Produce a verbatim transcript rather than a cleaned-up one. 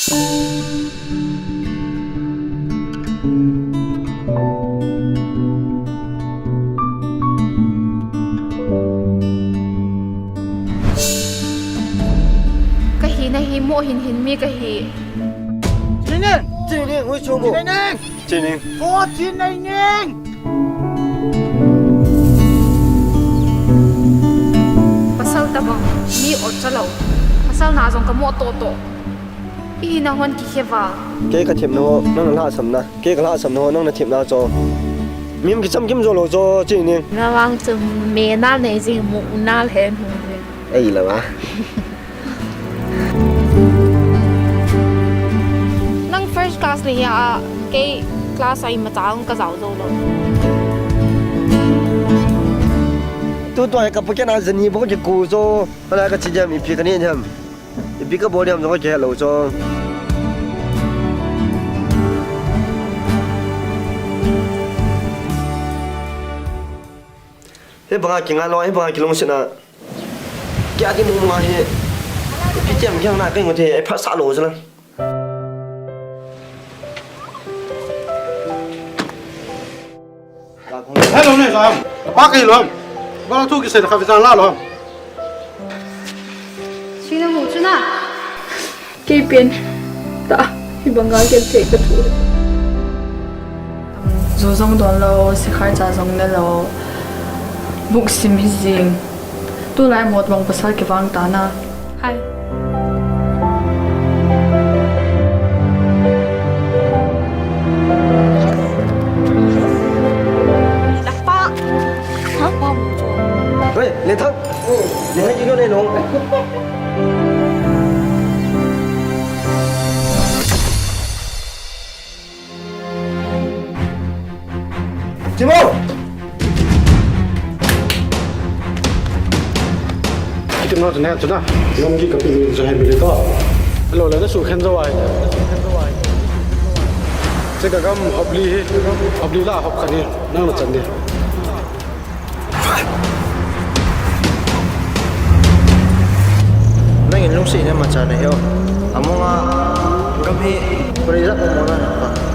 Ka hina hi mo hin hin mi ka hi. Chin Nei Neng! Chin Nei Neng, hui chu mo. Chin Nei Neng! Chin Nei Neng! Ko Chin Nei Neng! Pasal tabang, mi ot chalou. Pasal na jong ka mo to to. I hina hon kikhe val. Kei ka themna ho, nang na lhahsamna. Kei ka lhahsamna ho, nang na themna cho. Mim kicham kim jo lou cho, Chin Nei Neng. Na vang chu me na nei jing mu na le hung le. Ei la va. Nang first class le hi a, kei class a imacha hung ka jao jou lou. Tu tu ai ka pocket a jani bou kiku cho. Hala ka chi diam ipi ka nei diam. Ipi ka bol diam jong ka kihe lou cho. Hibanga kingai lou, hibanga kilungset na. Kei a kimu ma hi. Ipi tiam kiang na ka ingot hi, ei phat sah lou jela. Hello, ne, Sam. Pa kei lom. Ba thu kisei kha visan la lom. Sina mu chu na. Kei pen. Ta. Hibanga ken thei ka thu. Ju jong don lou, sikhar cha jong ne lou. Buk sim hi jing. Tulai mot bang pasal kivang ta na. Hai. Lapa. Ha? Oi, Lenthang. Lenthang, kilo le long. Chimo! Kitim na chuna, chuna. Gamgi kapi ni jo hai mili to. Hello, le na su khen jo ai. Che ka gam hop li hi, hop li la hop khat ni, nang na chan ni. Nangin lungsetna imacha nahi o. Amonga gam hi prejat mo na pa.